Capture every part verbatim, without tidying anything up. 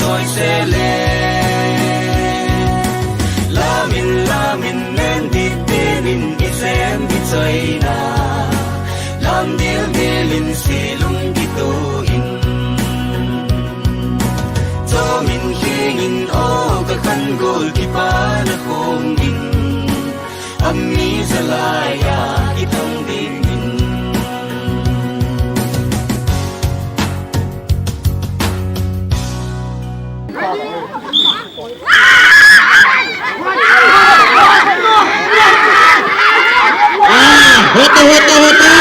Choi sele. Lamin, lamin, nen di tenin i sem di choina. Lam dil dilin silung kituin. Chomin hingin o ka khan gol kipana khongin. Ami zalaya kitang dingin. Ah, hota, hota, hota.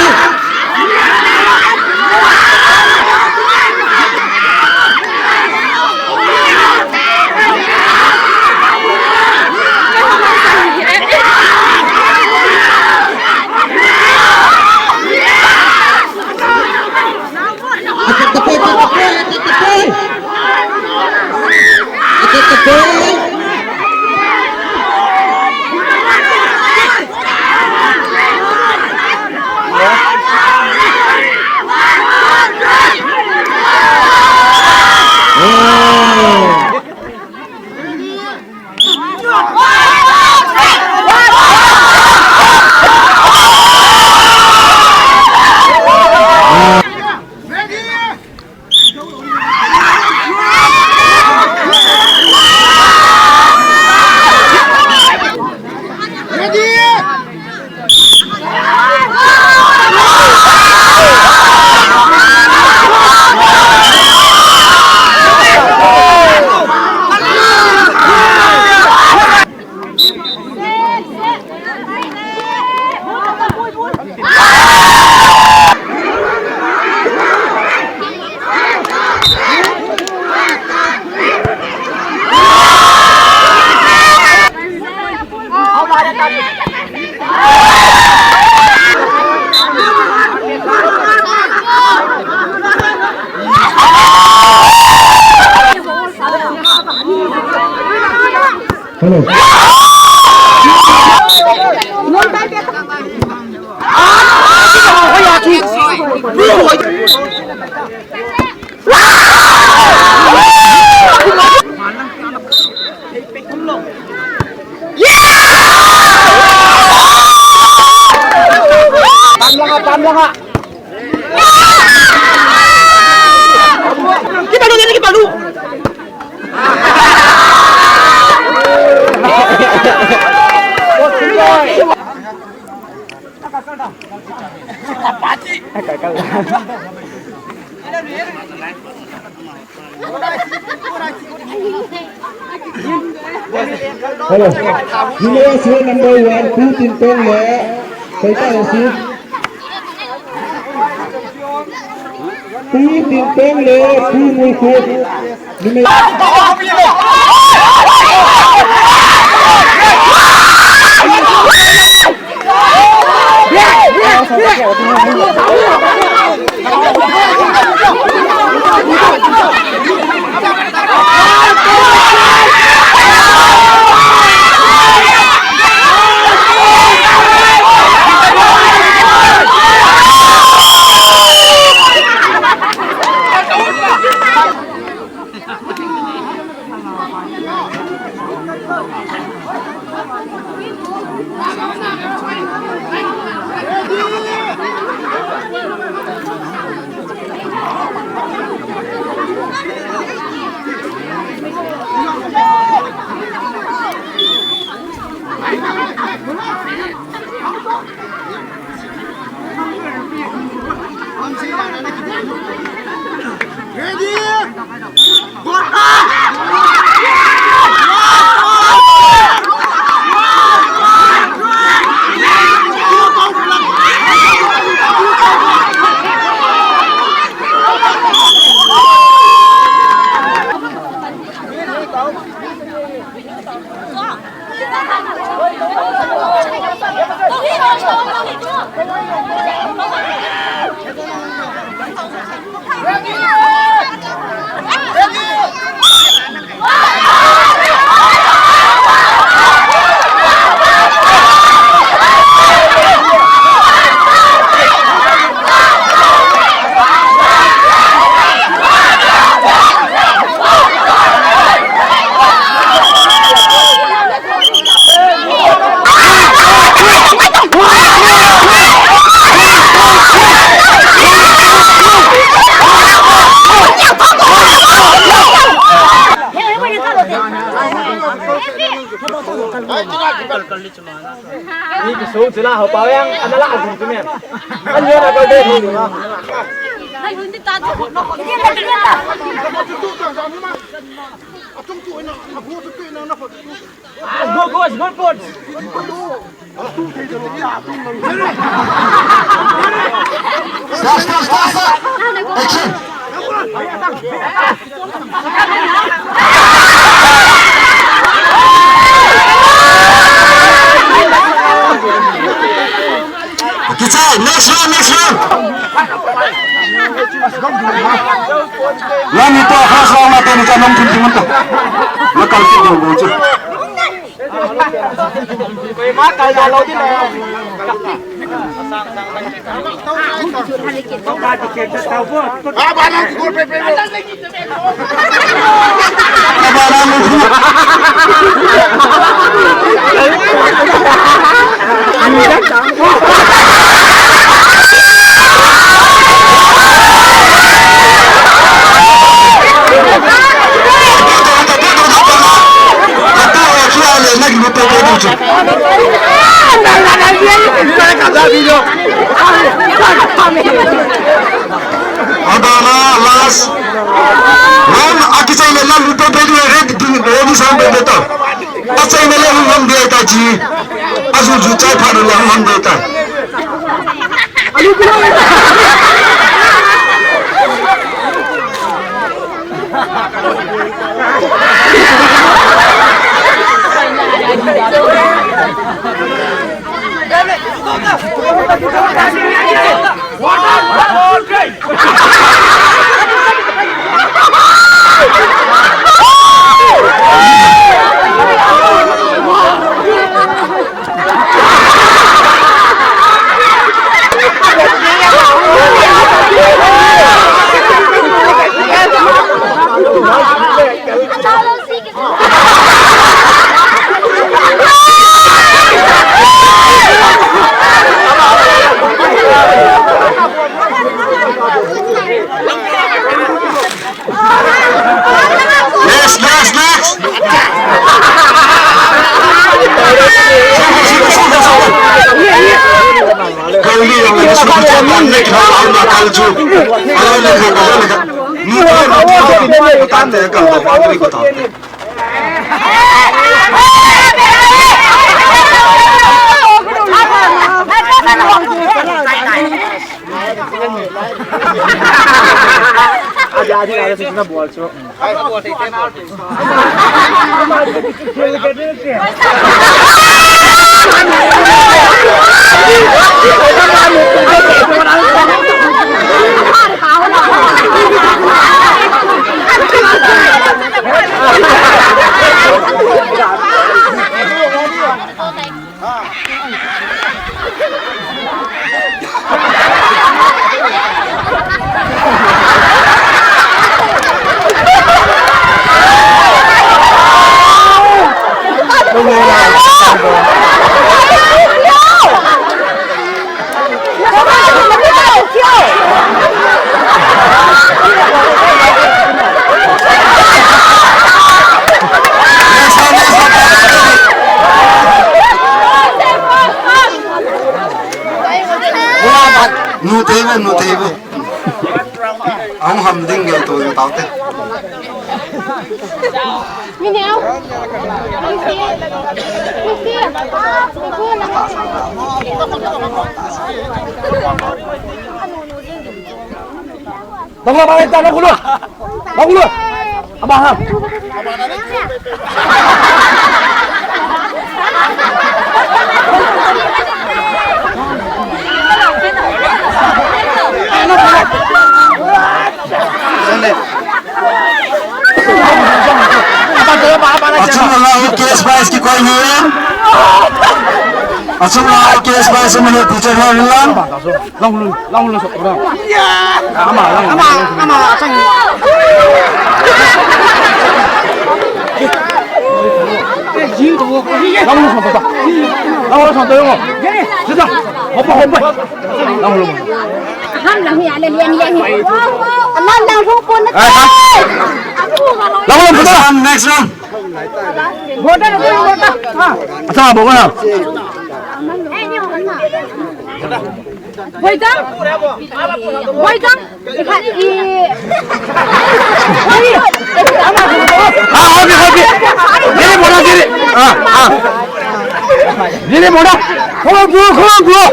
Hello. Tam langa, tam langa. Kibalu, kibalu. Hello. Number one, two Tintong le. Kaita si. Two Tintong le, two Muikhu. Ni ki so chila ho pa yang, ana la a jin tu men. An yo na ko de ni ma. Go, go, go, go. Stop, stop, stop, stop. Action. Kichai, next round, next round. Lami to, first round na teni cha nom thim thim to. Local football go chu. Adana last. Ram akichai le lam pe pe du red, red sam pe pe to. Achai le lam de ta ji. Azu zu chai pha le lam de ta. Next, next, next. Kalbi yang lagi sudah jangan naik hal hal nakal ju. Kalau nak kalau nak. Ni kalau nak tahu, tak ada kalau tak ada. Adi, adi, adi, sisi na bol, so. Nu te ve, nu te ve. Ahung ham ding ngai to, taute. Dong la, bang, ta, dong, dong. Dong, dong. Abang, ha. Achung la, K S Vice kikoi ni. Achung la, K S Vice mane teacher hai lang. Long lun, long lun sok orang. Ama, long, ama, long, ama, asang. Long lun sok apa? Long lun sok apa? Sudah. Hopa, hopa. Long lun. Ham lang ya le lian lian. Ama lang hong pon na. Long lun, next round. Border, border. Ha. Asa bong ah. Boy jang. Boy jang. Ikha i. Boy. Ah, okay, okay. Dili muna, dili. Ah, ah. Dili muna. Come on, bro, come on, bro.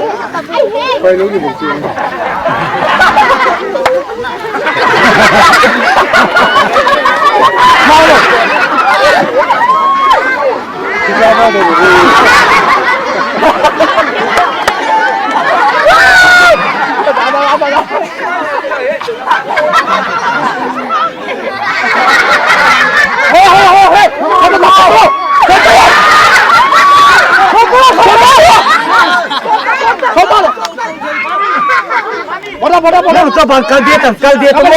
Bora, bora, bora. Não, tá bom, cadê, tá? Cadê, tá bom.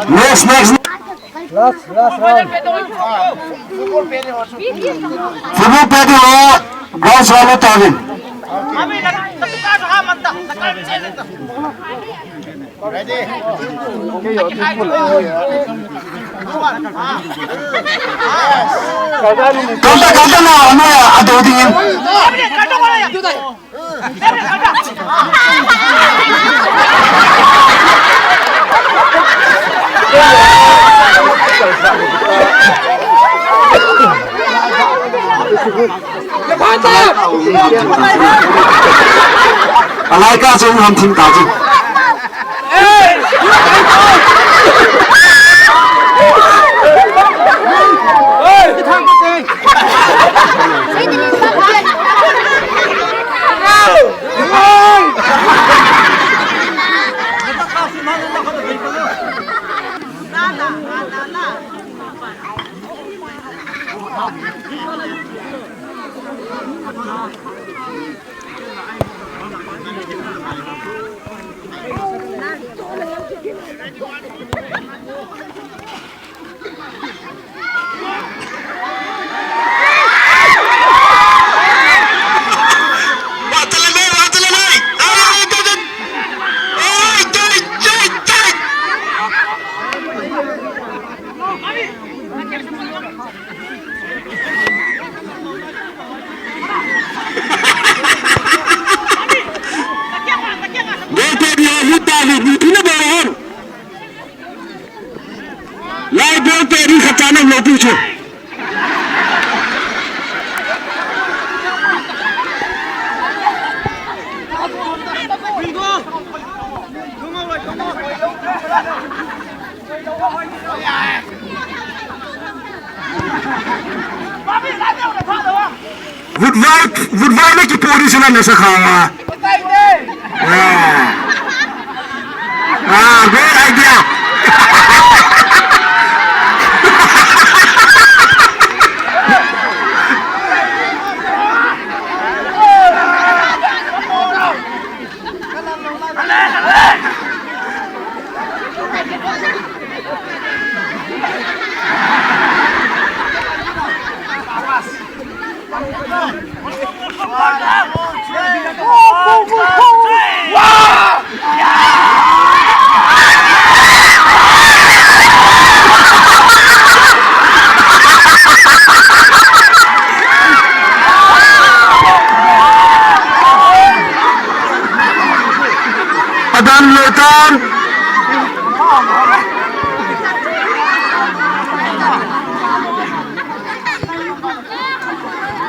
Next, next. Last, last round. Football pedi ho, ground swallow tavin. Ready? Kanta, kanta na, ano ya, ado dingin. Alai ka chung ham thim ta chu. Goal pedi ho, hit target, ni thina bol hon. Lai goal pedi khat cha nam lou pi chu. Vutvai, vutvai na kipo ding sila nasa kha. Ah. Ah, great idea.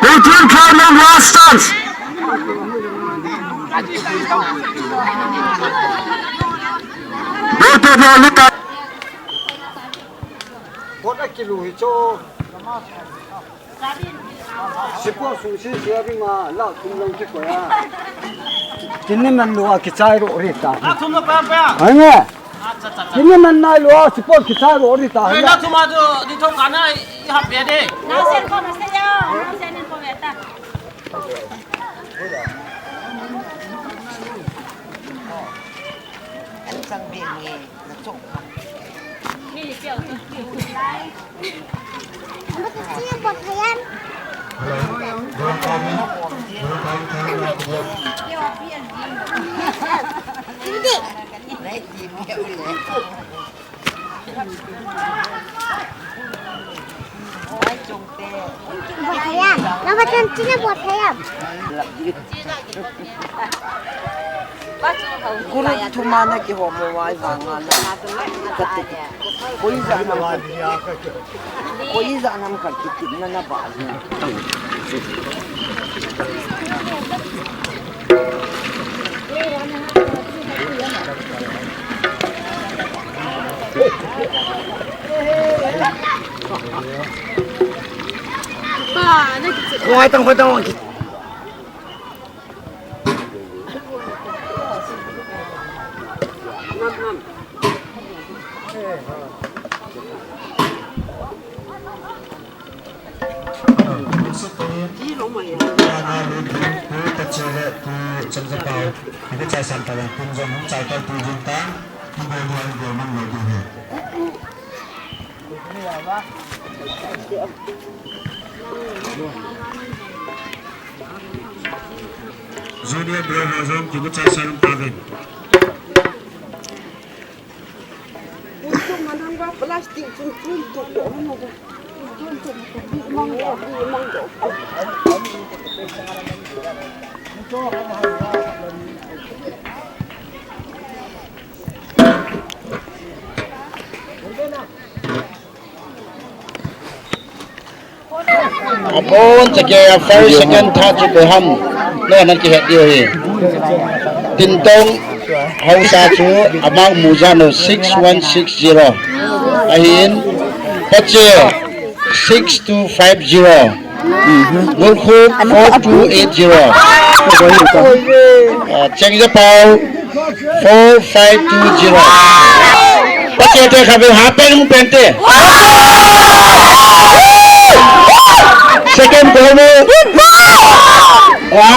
Eighteen K last chance. Eighteen K last chance. Pot a kilu hi chu. Sipo sung si sia ri ma la thum long ki ko ya. Kini man lu a kichai ro ri ta. La thum na pa pa. Ai nge. Acha, acha, acha. Kini man nai lu a sipo kichai ro ri ta. Ai, la thum a chu di thong ka na i hap be de. Na sen ko na se ya. Na sen ko be ta. An chang be nge. Group thum a na kihom mo vai vang a na. Kati. Koi ja nam khat. Koi ja nam khat kiti na na ba. Khoi tang, khoi tang. Junior Bravo Zone, kibu cha salum tavin. Plastic chun chun tu ko mo. Mang ko, mang ko. Abon chake a first, second, third chu koi ham. Lo nan kihet diu hi. Tintong Haosa chu amang mujan u six one six zero. Ahin Pache six two five zero. Ngulkhup four two eight zero. Ah, Chengja Pau four five two zero. Pache te khabe hapen hung pente. Second ko mo. Ha?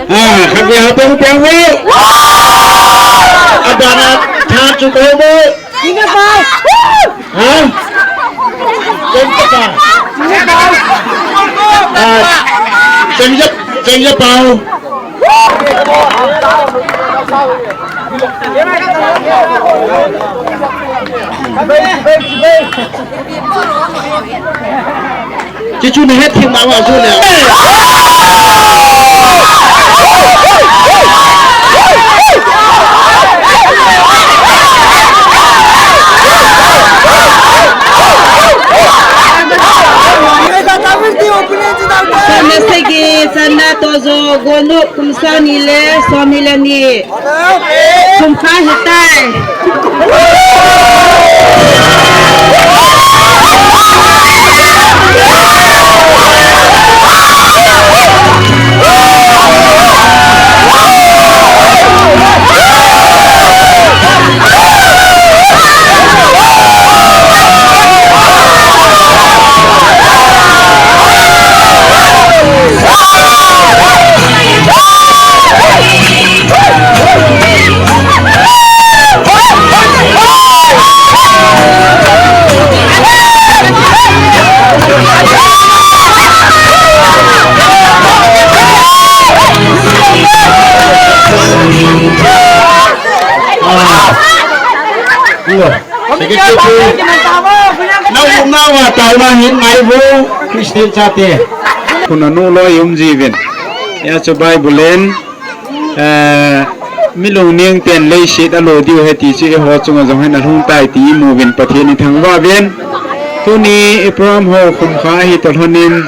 Ah, khabe hapen hung pente. Abana tha chu ko mo. Ha? Chengja Pau. Ah, Chengja, Chengja Pau. Kichu na het thim na wa zu le. Sana segi, sana tozo, gonu, kumsani le, somilani. Sum kha hitai. Secretary, nau nawa tauna hin ngai vo Christian chate. Kuna nu loi um jivin. Ya chu Bible in, eh, Milung neng ten leiset alo diu ahi ti chu eiho chunga jong hin alhung tai ti imuvin Pathen ithangvah uvin. Tuni program ho khumkha ahi toh lhonin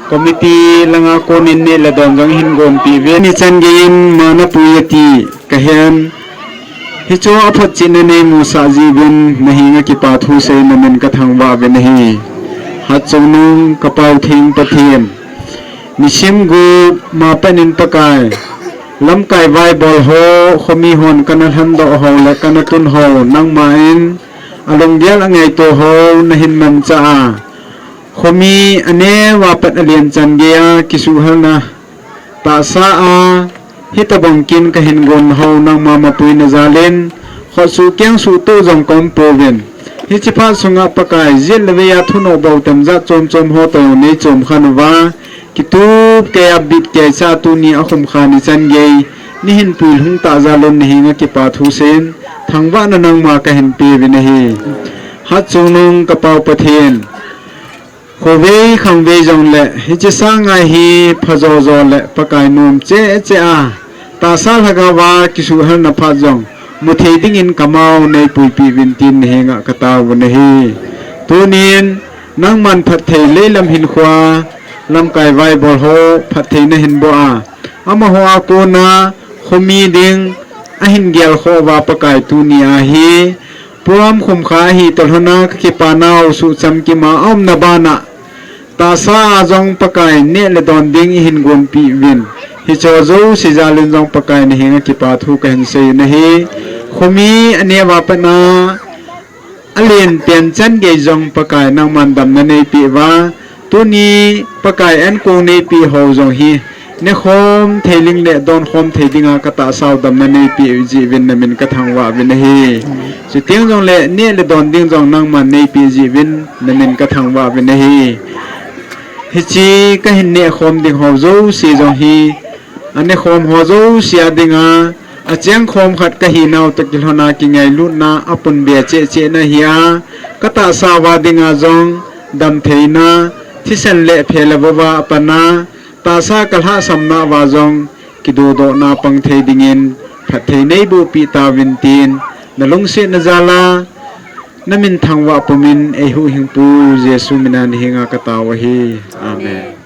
committee langa konin neh le don jong hin gonpeh uvin. Nichan geiyin mana pui ati kahen. Hichu aphotchetna neimusah jeh uvin nahenga kipa thu seiyin namin kathangvah uvin ahi. Hatchungnung kapao theng Pathen. Nisim gup ma panin Pakai, lamkai vaibol ho, khomi hon kana lhandoh ho le kana tun ho, nangman alunggel angaito ho nahin manchah a, khomi aneo a pat alen chan geiya kisuhhalna tahsa a, hitobang kin kahin gon ho nangma mapuina jalin, khotsuh kengsuh toh jong kaum pouvin. Hiche phat sunga Pakai, jet le veiya thunoh bou tam jat chom chom ho toh jong neichom khen uva, kitup keiya bit keicha tuni akhumkha nichan gei neihin puilhung tah jalin nahenga kipa thu seiyin thangvahna nangma kahin peuvin ahi. Hatchungnung kapao Pathen. Khovei khangvei jongle hiche sanga hi phajo jo le Pakai nom cheh cheh a, tahsa lhagaova kisuhhalna phat jong muthei dingin kamao neipuipeh uvin tin nahenga kataovun ahi. Tunin nangman phatthei leilam hinkhoa, lamkai vaibol ho phatthei nahin boh a, amaho a kona khomi ding ahin gelkhoh uva Pakai, tuni a hi program khumkha ahi toh lhona kakipanau suhcham kima aumna bana, tahsa a jong Pakai neh le don ding eihin gonpeh uvin, hicheho jouse jalin jong Pakai nahenga kipa thu kahin seiyin ahi. Khomi aneo a patna alen pen chan gei jong Pakai nangman damna neipeh uva, tuni Pakai ankong neipeh ho jong hi nekhom thei ding le donkhom thei dinga katahsau damna neipeh jeh uvin namin kathangvah uvin ahi. Chuteng jongle neh le don ding jong nangman neipeh jeh uvin namin kathangvah uvin ahi. Hiche kahin nehkhom ding ho jouse jong hi, anekhom ho jouse a dinga achengkhom khat kahinau toh kilhona kingailutna apunbe cheh cheh na hi a, katahsa uva dinga jong damtheina, thisan le phe le vova apatna, tahsa kalhahsamna uva jong kidodohna pang thei dingin phatthei neibohpeh tauvin tin, nalungsetna jala namin thangvah pumin eihuhhingpu Jesu mina nahenga katao ahi. Amen.